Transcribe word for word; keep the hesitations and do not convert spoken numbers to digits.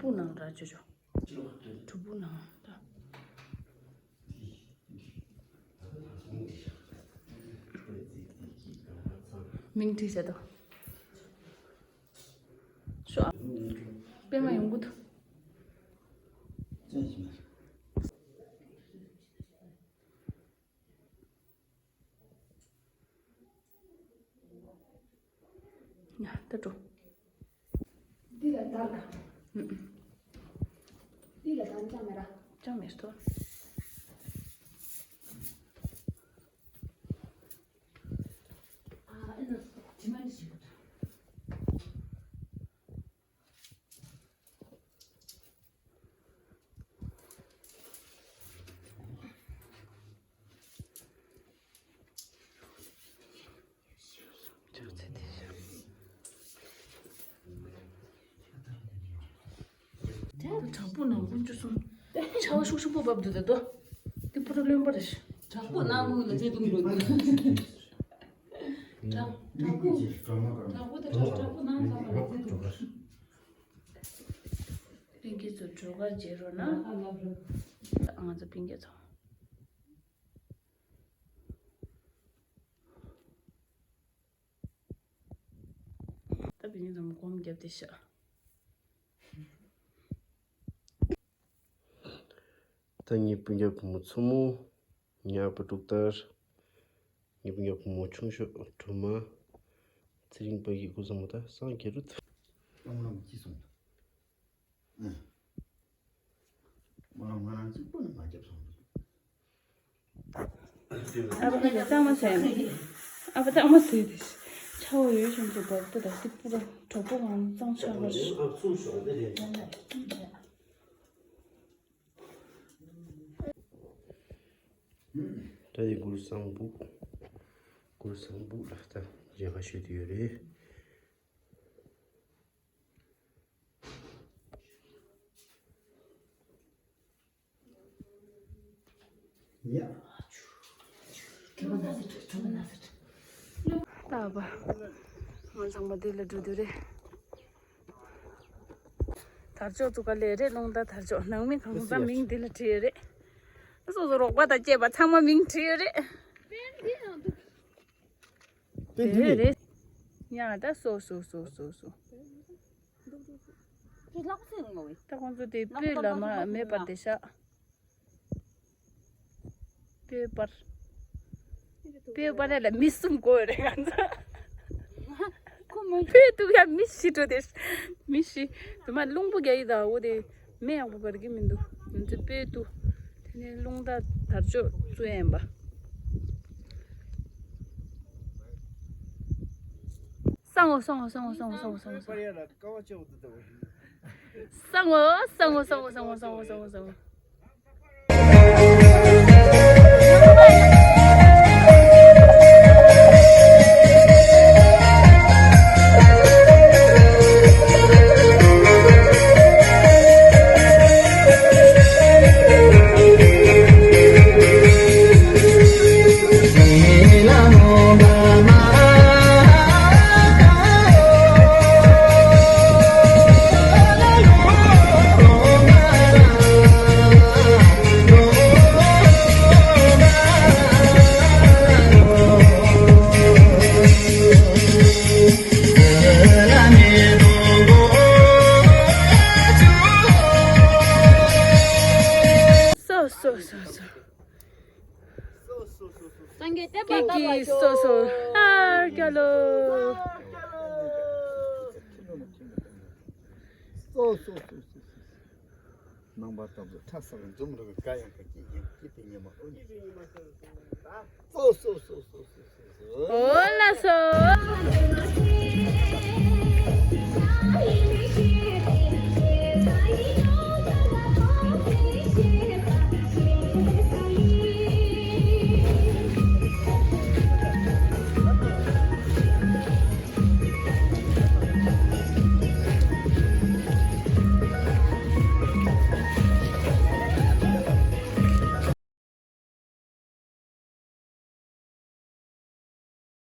ཕུག་ནང་ར་ཅོ་ཅོ། གྲུ་ཕུག་ནང་ད། མིང་བྲིས་བྱས་དོ། ཤོ། པད་མ་ཡོང་གི་འདུག་ཡ། ད་འགྲོ། འདི་ལ་བདར་ལ། ཨུ་ཨུ། འདི་ལ་བདར་ཅང་མེད་ར། ཅང་མེད་དོ། ཨ་ཨེ་ན་དྲི་མ་ནི་ཞིག་དྲང་པོ་ནང་ཀུན་སྤྱོད་གསུམ། ཆར་པ་ཤུགས་ཆེན་པོ་བབས་འདུག་ད་དོ། འདི་པུ་རོ་བློན་པ་རེད། དྲང་པོ་ནང་ཀུན་ལ་བྱེད་དུ་མི་རུང་། དྲང་དྲང་པོ། དྲང་པོ་དང་དྲང་དྲང་པོ་ནང་ཚང་མ་ལ་བྱེད་དུ་མི་རུང་། སྤུན་ཀྱག་ཚོ་བྲོ་གར་བརྗེ་རོགས་གནང་། ང་ཚོ་སྤུན་ཀྱག་ཚོ། ད་བི་ནི་ཚང་མ་སྒོམ་བརྒྱབ་བསྡད་ཤག་ད་ངའི་སྤུན་ཀྱག་བུ་མོ་མཚོ་མོ། ངའི་ཨ་ཕ་འབྲུག་ཐར། ངའི་སྤུན་ཀྱག་བུ་མོ་ཆུང་ཤོས་སྒྲོལ་མ། ཚེ་རིང་ཕ་གི་སྐུ་གཟུགས་མོ་ད་སངས་རྒྱས་རུ། སྨོན་ལམ་ཅི་སོང་། ཨ། སྨོན་ལམ་ང་རང་གཅིག་པུ་ནི་མ་བརྒྱབ་སོང་། ཨ་ཕ་ག་ཅི་གཙང་མ་ཟས། ཨ་ཕ་གཙང་མ་ཟས་ཏེ། ཆར་པ་ཡོད་བཞིན་དུ་འབབ་ཏེ་ད་ཏི་པུ་ར་གྲོགས་པོ་ངང་གཙང་ཆར་པ་རེད། ད་ཡི་གུར་སང་སྦུག་གུར་སང་སྦུག་ལ་ད་མཇལ་ཁ་ཞུ་དུ་ཡོད་རེད། ཡ། ད་བ། ང་ཚང་མ་འདི་ལ་འགྲོ་དུས་རེད། དར་ལྕོག་ཚུགས་ཀ་ལས་རེད། རླུང་རྟ་དར་ལྕོག་ནང་མི་གང་ས་མིང་འདི་ལ་བྲིས་ཡོད་རེད། སོ་སོ་རོགས་པ་དང་བཅས་པ་ཚང་མ་མིང་བྲིས་ཡོད་རེད། དེ་འདི་རེད། ཡ་ད་སོ་སོ་སོ་སོ་སོ། ད་ཁོང་ཚོ་དེ་སྤོས་ལ་མ་མེད་པར་དེ་ཤག་སྤོས་པར། སྤོས་པར་ལ་མི་གསུམ་དགོས་རེད་ང་ཚོ། སྤོས་ཐུག་ཡ་མི་བཞི་འགྲོ་དེ། མི་བཞི། དུ་མ་རླུང་བུ་རྒྱག་ཡི་ད་འོ་དེ། མེ་ཡག་པོ་བར་གི་མི་འདུག་ང་ཚོ་སྤོས་ཐུག་དེ་ནས་རླུང་རྟ་དར་ལྕོག་བཙུགས་ཡིན་པ། སང་ངོ་སང་ངོ་སང་ངོ། སོ་སོ་སོ་སོ། སངས་རྒྱས་བསྟན་པ་ཀེ་ཀི་བརྟན་པར་ཤོག་སོ་སོ། ཨ་རྒྱ་ལོ། སོ་སོ་སོ་སོ། ནང་པ་ལྟ་བུ་ཁྲ་ས་ལ་འཛུམ་རུ་གི་དགའ་ཡང་དགའ་སྐྱིད་ཡང་སྐྱིད་པའི་ཉི་མ་ཨོ་ཉི། སོ་སོ་སོ་སོ་སོ་སོ། འོ་ལགས་སོ།